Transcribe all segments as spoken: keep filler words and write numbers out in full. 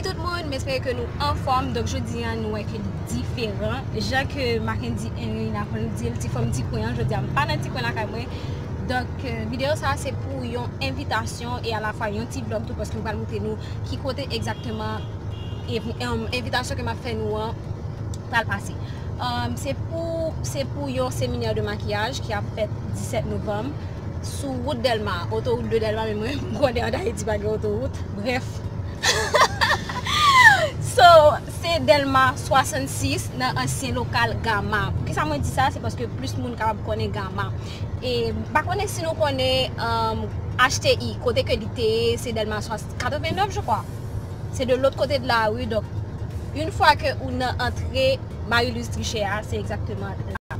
Tout moun, m espere ke nou anfòm. Donk, jodi a, nou wè ke li diferan. Jan ke Mackendy Henry, n ap di l, ti fanm ti kwen an, jodi a, m pa nan ti kwen lakay mwen. Donk, euh, videyo sa a, se pou yon envitasyon e alafwa yon ti vlog tou, paske m pral montre nou ki kote egzakteman ev- em, envitasyon ke m ap fè nou an pral pase. Em, se pou, se pou yon seminè de makiyaj ki ap fèt disèt novanm sou wout Dèlma, otowout de Dèlma, men mwen, m konnen an Ayiti pa gen otowout. Brèf. So, se Dèlma swasannsis nan ansyen lokal Gama. Poukisa mwen di sa? Se paske plis moun kapab konnen Gama. E m pa konnen si nou konnen, em, H T I, kote ke li te ye, se Dèlma swa- katrevennèf, je crois. Se de lòt kote de la ri. Donk, yon fwa ke ou nan antre Marie-Louise Trichet a, se egzakteman la.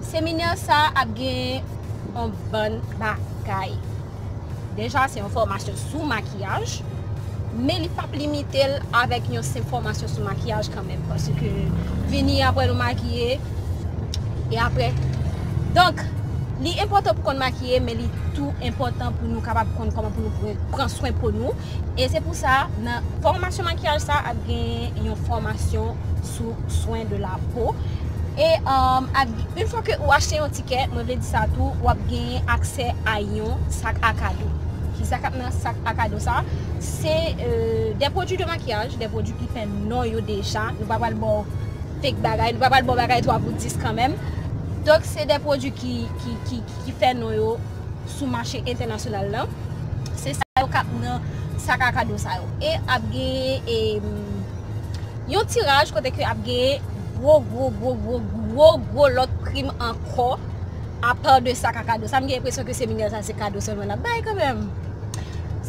Seminè sa ap gen yon bann bagay. Deja, se yon fòmasyon sou makiyaj, men li p ap limite l avèk yon senp fòmasyon sou makiyaj kanmenm, paske vini apre nou makiye, e apre. Donk, li enpòtan pou konn makiye, men li tou enpòtan pou nou kapab konn kòman pou nou pran, pran swen po nou. E se pou sa, nan fòmasyon makiyaj sa, ap gen yon fòmasyon sou swen de la po. E, um, ap, yon fwa ke ou achte yon tikè, mwen vle di sa tou, w ap genyen aksè a yon sak a kado. Kisa k ap nan sak a kado sa? Se, euh, de pwodui de makiyaj, de pwodui ki fè non yo deja. Nou pa pral ba w fake bagay, nou pa pral ba w bagay twa pou dis kanmenm. Donk, se de pwodui ki, ki, ki, ki fè non yo sou mache entènasyonal la. Se sa yo k ap nan sak a kado sa yo. E ap genyen, em, yon tiraj kote ke ap genyen gwo, gwo, gwo, gwo, gwo, gwo lòt prim ankò, apa de sak a kado sa. M gen enpresyon ke seminè sa se kado sèlman n ap bay kanmenm.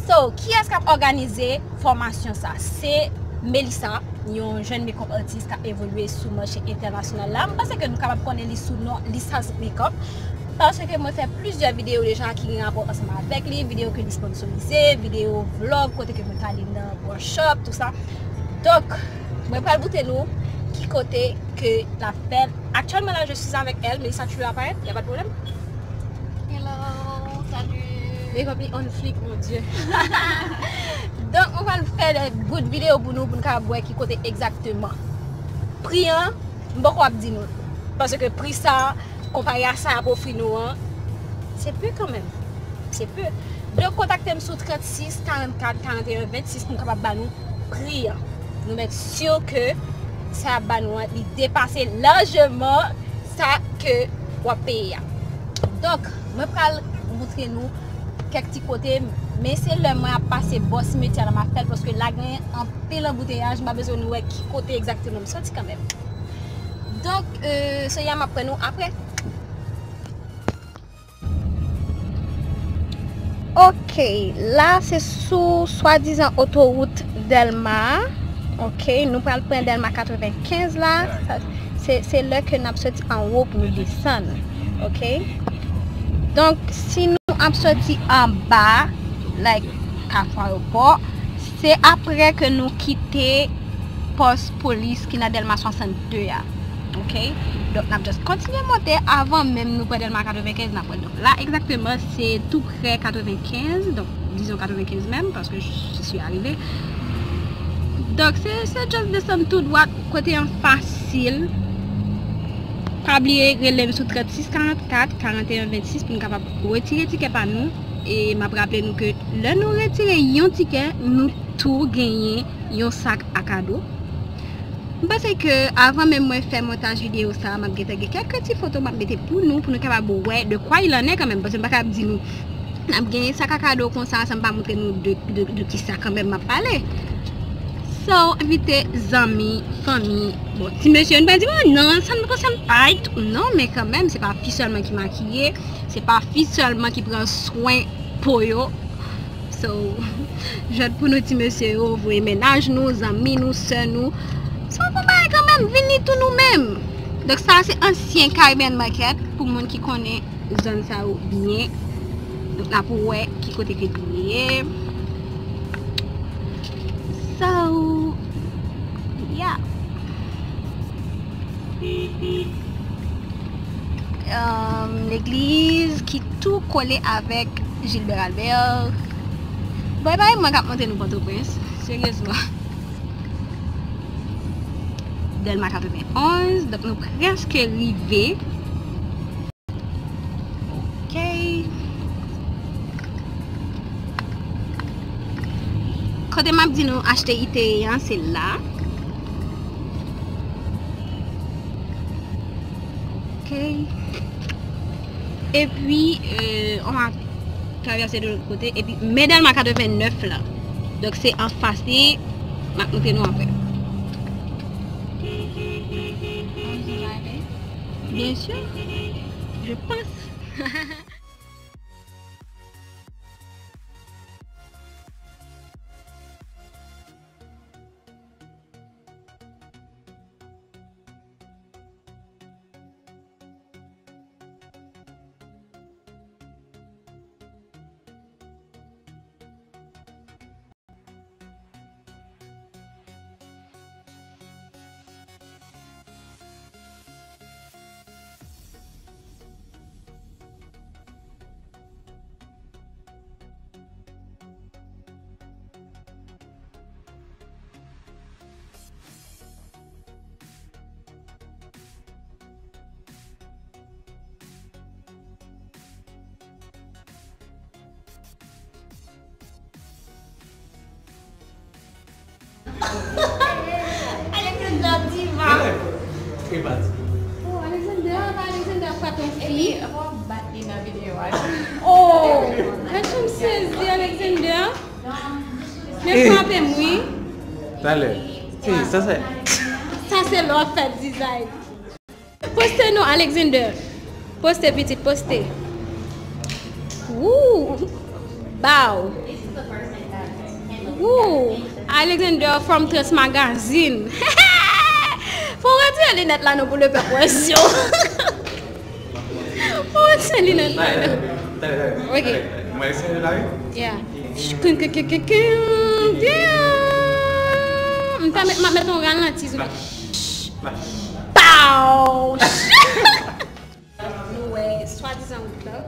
So, kiyès k ap òganize fòmasyon sa? Se Melissa, yon jèn makeup artist k ap evolye sou mache entènasyonal la. M panse ke nou kapab konnen li sou non Lissas Makeup, paske mwen fè plizyè videyo deja ki gen rapò ansanm avèk li, videyo ke li sponsorize, videyo vlog, kote ke mwen t ale nan workshop, tou sa. Donk, mwen pral montre nou ki kote ke l ap fè l. Actuellement, là, je suis avec elle, Melissa, tu veux apparaître? Y a pas de problème? Hello, salut. Makeup li on fleek, mon Dieu. Donk, mwen pral fè de bout videyo pou nou, pou nou kapab wè ki kote egzakteman. Pri an, m poko ap di nou. Paske pri sa, konpare a sa y ap ofri nou an, se pe kanmenm. Se pe. Donk, kontakte m sou trannsis karannkat karanteyen vennsis pou m kapab ba nou pri an. Nou mèt si ke sa y ap ba nou an, li depase lajman sa ke w ap peye a. Donk, mwen pral montre nou kèk ti kote, men se lè mwen ap pase bò simetyè la m ap fè l, paske la gen anpil anbouteyaj, m pa bezwen nou wè ki kote egzakteman m soti kanmenm. Donk, euh, se ya m ap pran nou apre. Ok, la se sou swadizan otowout Dèlma a. Ok, nou pral pran Dèlma katrevenkenz la. Sa, se, se lè ke n ap soti anwo pou nou desann. Ok? Donk, si nou ap soti anba, like, Kafou Ayewopò, se apre ke nou kite pòs polis ki nan Dèlma swasannde a. Ok? Donk, n ap just kontinye monte avan menm nou pran Dèlma katrevenkenz, n ap wè. Donk, la, egzakteman, se tou pre katrevenkenz. Donk, disons quatre-vingt-quinze même, parce que je suis arrivée. Donk, se, se just desann tou dwat, kote an fasil. Pa bliye rele m sou trannsis karannkat karanteyen vennsis pou nou kapab retire tikè pa nou. E m ap raple nou ke lè nou retire yon tikè, nou tou genyen yon sak a kado. M panse ke avan menm mwen fè montaj videyo sa, m ap gentan gen kèk ti foto m ap mete pou nou, pou nou kapab wè de quoi il en est kanmenm, paske m pa kapab di nou n ap genyen sak a kado konsa san m pa montre nou de, de, de kisa kanmenm m ap pale. So, envite zanmi, fanmi, bon, ti mesye, nou pa di mwen non, sa n konsène pa, non, men kanmenm, se pa fi sèlman ki makiye, se pa fi sèlman ki pran swen po yo. So, jwèt pou nou ti mesye yo, voye mennaj nou, zanmi nou, sè nou. Se yon bon bagay kanmenm, vini tou nou menm. Donk sa se ansyen Caribbean Market pou moun ki konnen zòn sa yo byen. Donk la pou wè ki kote ke li ye. So, yeah. Um, legliz ki tou kole avèk Gilbert Albert. Bon, e pa mwen k ap montre nou Pòtoprens, seryezman. Dèlma katrevenn onz, donk nou prèske rive. Ok. Kote m ap di nou achte ite an, se la. Ok. Epi, euh, on va traverser de l'autre côté. Epi, men Dèlma katrevenn nèf la. Donk, se anfas li, m ap montre nou apre. Bien sûr, je pense. Alexander diva. Oh, Alexander, Alexander frape yon fi. Epi, w ap bat li nan videyo a. Oh, gad jan m sezi, Alexander. Men frape m, wi. Talè. Sa se. Sa se lè w ap fè dizay. Poste non, Alexander. Poste, pitit, poste. Woo! Bow! Woo! Alexander from Trans Magazine. Fò w retire linèt la non pou le pèp wè zye w. Fò w retire linèt la non. Ok. Mwen eseye la, wi. Yeah. M ta met, m ap met yon ralanti sou li. Pow! Nou wè swadizan wout la.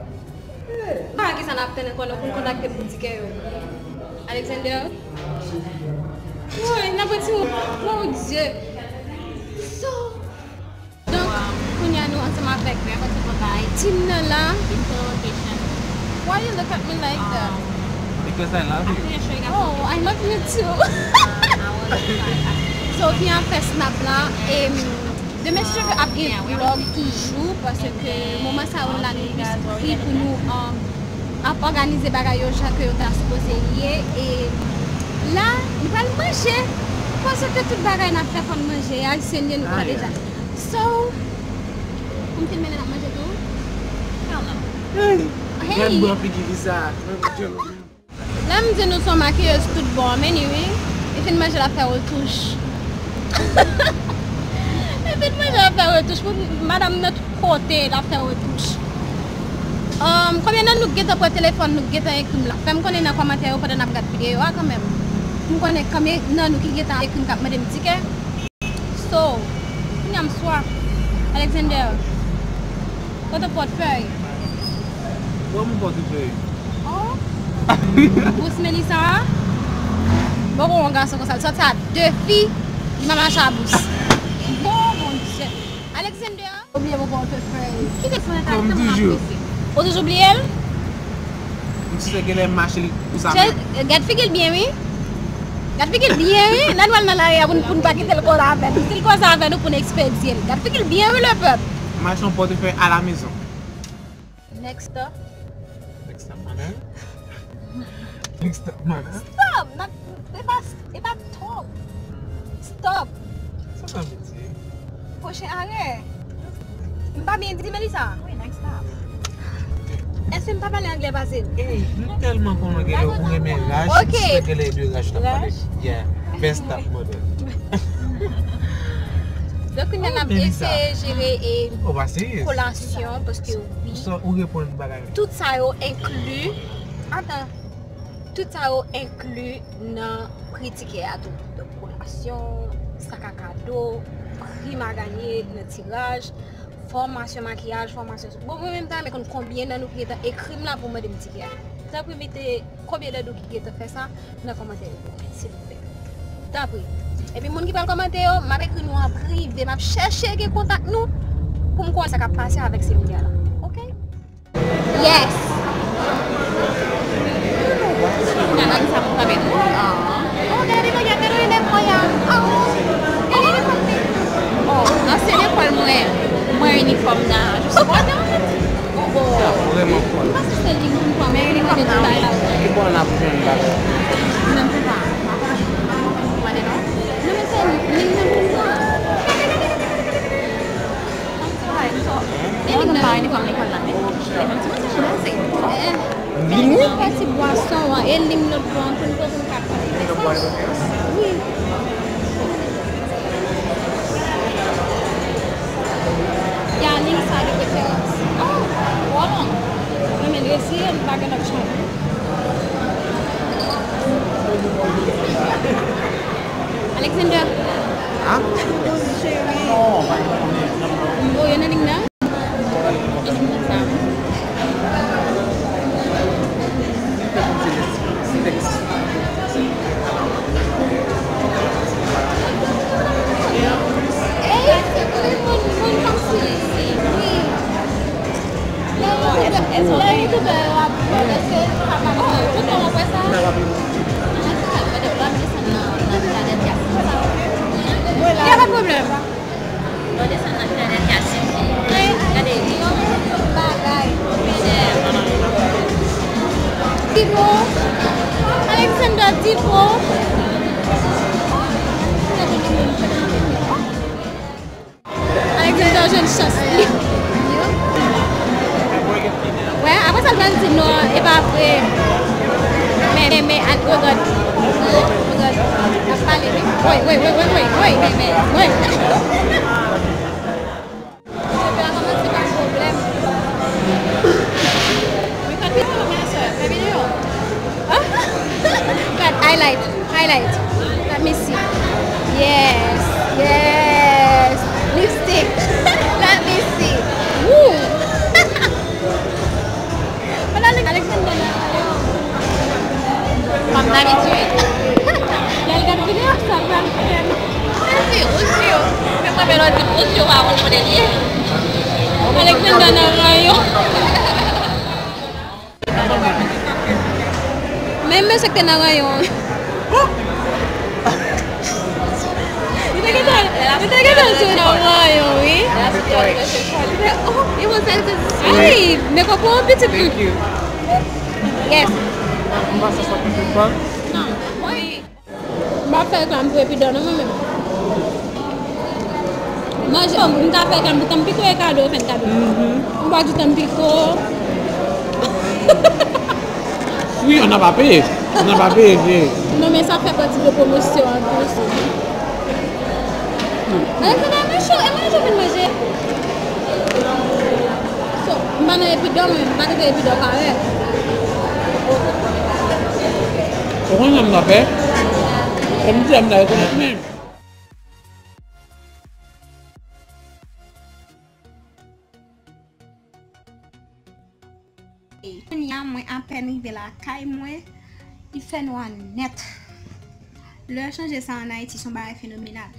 Pa ki sa n ap tann ankò non pou n kontakte boutikè yo. Alexander. Woy, n ap wè ti wout. Mon Dieu. So, donk, kounye a nou ansanm avèk team nan la. Why you look at me like that? Because I love you. Oh, I love you too. So, ki an fè snap la, e, demen si Dye vle ap gen vlog toujou, paske moman sa yo la nou plis pri pou nou, um, ap òganize bagay yo jan ke yo ta sipoze ye. E la, nou pral manje, paske tout bagay n ap fè fò n manje, Ayisyen n ye nou konnen deja. So, pou m filme lè n ap manje tou? Hell no. Hey! Gad bò figi Lisa. Lè m di nou se yon makiyez tout bon, men wi, li fin manje l ap fè retouch. Li fin manje l ap fè retouch. Pou madanm nan tout kote l ap fè retouch. Um, konbyen nan nou k gentan pran telefòn nou k gentan ekri m la? Fè m konnen nan kòmantè yo pandan n ap gad videyo a kanmenm. Pou m konnen konbyen nan nou ki gentan ekri m k ap mande m tikè. So, kounye a m swa. Alexander, kote pòtfèy? Wè m pòtfèy. Oh. Bous Melissa a? Bon, bon, yon gason konsa, l sòti a de fi, li pa mache a bous. Oh, mon Dieu. Alexander? Oubyen bon pòtfèy. Kite fè kay, kòm toujou. Ou toujou bliye l? M sèke lè m mache l pou sa menm. Gad figi l byen wi. Gad figi l byen wi. N a dwal nan lari a pou n, pou n pa kite l koze avè n. Si l koze avè nou pou n ekspedye l. Gad figi l byen wi, le pèp. M achte yon pòtfèy à la maison. Next stop. Next stop, madam. Next stop, madam. Stop! Not, e pa, e pa talk. Stop! Sa sa vle di? Pwochen arè. M pa byen di, Melissa? Wi, next stop. Èske m pa pale anglè pase? Ey, m tèlman konnen gen lè ou renmen Raj, m swete lè de Raj t ap pale. Yeah, best stop, mother. Donk, kounye a n ap eseye jere e kolasyon, paske wi. Sa ou reponn bagay. Tout sa yo enkli. Atan. Tout sa yo enkli nan pri tikè a tou. Donk, kolasyon, sak a kado, pri m a ganye nan tiraj, fòmasyon makiyaj, fòmasyon. Bon, mwen menm, m ta renmen konn konbyen nan nou ki gentan ekri m la pou mande m tikè a. Tanpri, mete konbyen nan nou ki gentan fè sa nan kòmantè yo pou mwen, silvouplè. Tanpri. Epi moun ki pral kòmante yo, m ap ekri nou an prive, m ap chèche gen kontak nou pou m konnen sa k ap pase avèk Celia la. Oke? Yes. Gade sa pou sa met. Oh, gade mwen, gade mwen, gade mwen. Oh, gade mwen. Oh, nan se lekòl mwen, mwen inifòm nan. Jis mwen nan. Oh, oh. Sa vrèman fò. Mwen pa si se li pou mwen, men inifòm nan. Ki bò n ap jwenn bagay? Mwen menm tou pa. Mwen pa konnen non. Non, men se li, li nan moun nan. Gade, gade, gade, gade, gade. Li menm pa inifòm lekòl la, men. Li menm ti moun se chanje. Eh, eh. Li menm? Fè ti bwason an, e li menm lòt bò an, pou n, pou n ka pran ti mesaj. Wi. Ya, liy sa de preferans. Oh, hold on. Mwen, men resi, li pa gen lòt chanje. Alexander. Ha? Oh, yo nan liy nan? Y a pas de problème. Gade. Divo. Alexander Divo. Alexander jwenn chans li. Wè, apre sa l pral di non, e pa vre. Men, men, men, at, regard. Regard. N ap pale, wi. Wi, wi, wi, wi, wi, wi, men, men, wi. Mwen ka fè videyo, mwen sè, fè videyo. Kat, highlight, highlight. Let me see. Yes, yes. Lipstick. Let me see. Woo. Mwen ale Alexander nan rayon. Kòm dabitid. Lè l gad videyo sa, l pral fè m. Mèsi, ou si yo. Men mwen, men lòt di, ou si yo pa konn kote l ye. Alexander nan rayon. Menm mesye ki te nan rayon an. Li te gentan, li te gentan sou nan rayon, wi. Oh, it was like this. Ay, men kòpon an pitit tou. Thank you. Yes. M pa sa sa pitit pa. Non, wi. M pa fè reklam pou Epidan non, mwen menm. Manje, m ka fè reklam pou Tampico e kado, fè n kado. M pa di Tampico. Wi, on n'a pas payé. On n'a pas payé, vye. Non, men sa fè pati de pwomosyon an tou. Alexander, mwen cho, e mwen cho vin manje. So, m pa nan Epidan, mwen, m pa kite Epidan parèt. Ou konn sa m ta fè? Kòm m di a, m ta rekonèt menm. Kounye a, mwen apèn rive lakay mwen, li fè nwa nèt. Lè chanje sa ann Ayiti, se yon bagay fenomenal.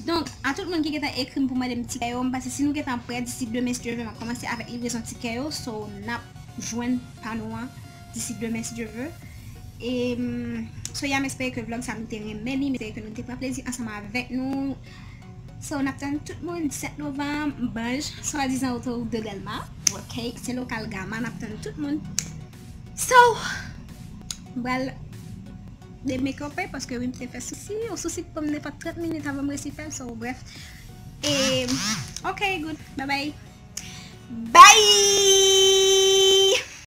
Donk, a tout moun ki gentan ekri m pou mande m ti kè yo, m panse si nou gentan prè, disi demen, si Dye vle, m ap kòmanse avèk livrezon ti kè yo, so n ap jwenn pa nou an disi demen, si Dye vle. E, mm, so, ya, m espere ke vlòg sa nou te renmen li, m espere ke nou te pran plezi ansanm avèk nou. So, n ap tann tout moun disèt novanm, Banj, swadizan autoroute de Dèlma. Ok, se lokal Gama, n ap tann tout moun. So, m pral de make up, paske wi, m te fè sousi, yon sousi k pran m nenpòt trant minit avan m resi fè l, so, brèf. E, ok, good, bye bye. Bye!